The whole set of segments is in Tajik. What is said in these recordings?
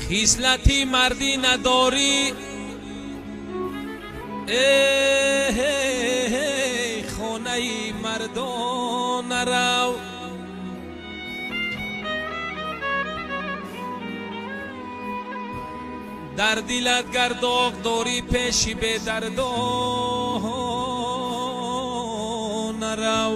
Хислати мардӣ надорӣ хонаи мардон нарав. Дар дилат гар доғ дорӣ пеши бедардон нарав.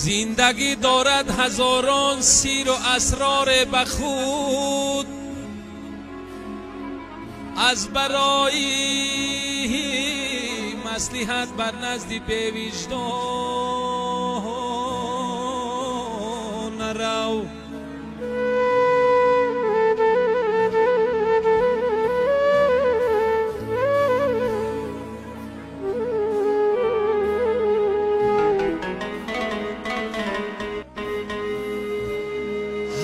Зиндагӣ дорад ҳазорон сиру асрор ба худ, аз барои маслиҳат бар назди бевиҷдон нарав.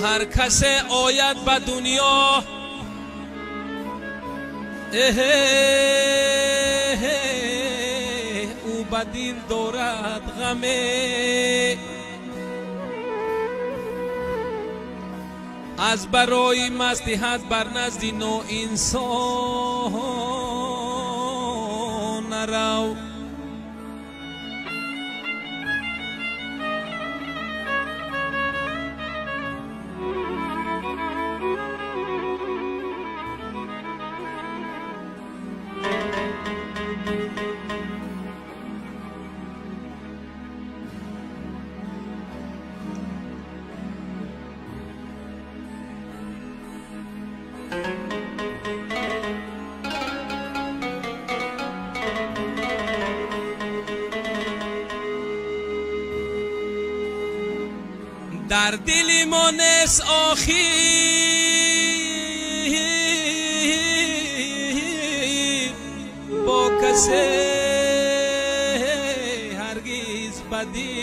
Ҳар касе ояд ба дунё ӯ ба дил дорад ғаме, аз барои маслиҳат бар назди ноинсон нарав. Дар дили мо нест охир бо касе ҳаргиз бадӣ,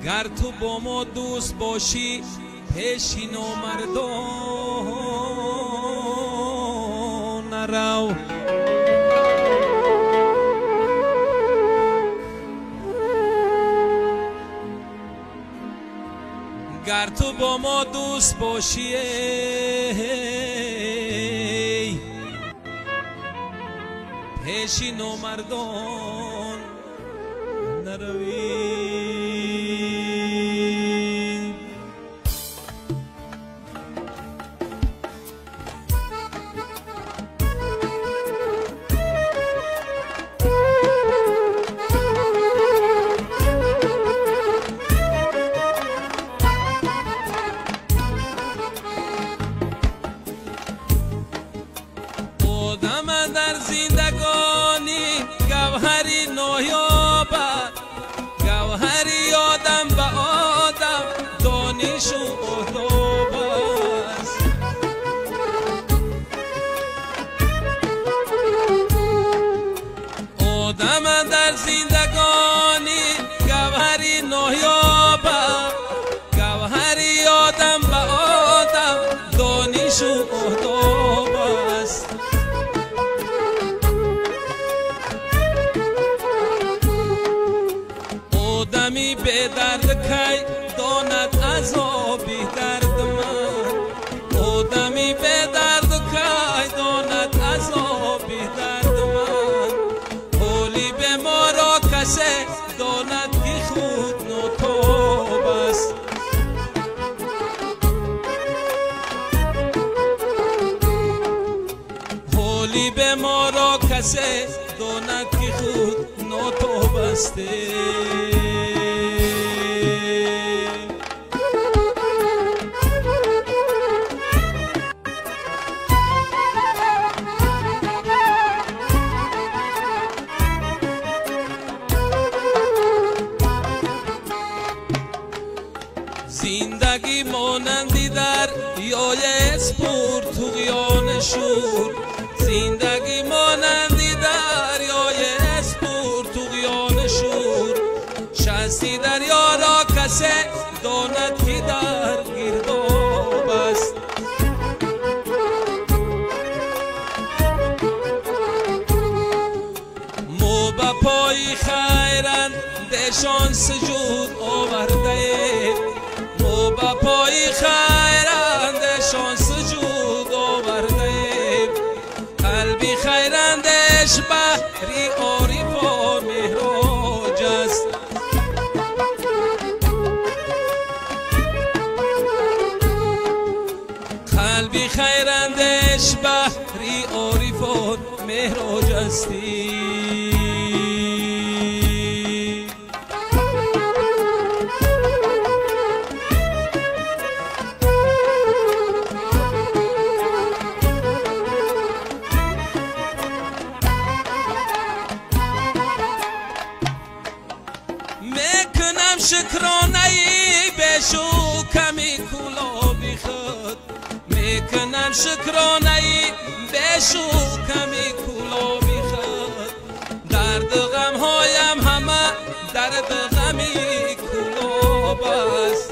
гар ту бо мо дӯст бошӣ пеши номардон нарав. Гар ту бо мо дӯст бошӣ пеши номардон наравӣ. Одам дар зиндагонӣ гавҳари ноёбад, гавҳари одам ба одам донишу одоб аст. Одам дар зиндагонӣ гавҳари ноёбад, гавҳари одам ба одам донишу одоб аст. Одами бедард кай донад азоби дардманд, одами бедард кай донад азоби дардманд. Ҳоли беморро касе донад ки худ нотоб аст. Ҳоли беморро касе донад ки худ нотоб аст. Зиндагӣ монанди дарёи пур туғёни шур, зиндагӣ монанди дарёи пур туғёни шур. Дасти дарё ро касе донад ки дар гирдоб аст. Мо ба пои хайрандешон суҷуд овардаем, мо ба пои хайрандешон суҷуд овардаем. Қалби хайрандеш баҳри орифон меҳроҷ аст. Қалби хайрандеш баҳри орифон меҳроҷ астӣ. Мекунам шукронаи бешу ками кулоби худ, мекунам шукронаи бешу ками кулоби худ. Дарду ғамҳоям ҳама дарду ғами кулоб аст.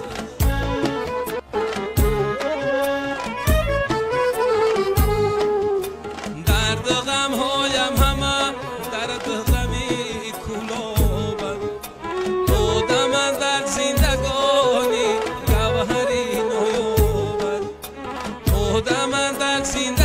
Дарду ғамҳоям ҳама дарду ғами кулоб аст. Одаман дар зиндагонӣ гавҳари ноёб аст. Одаман дар зиндагонӣ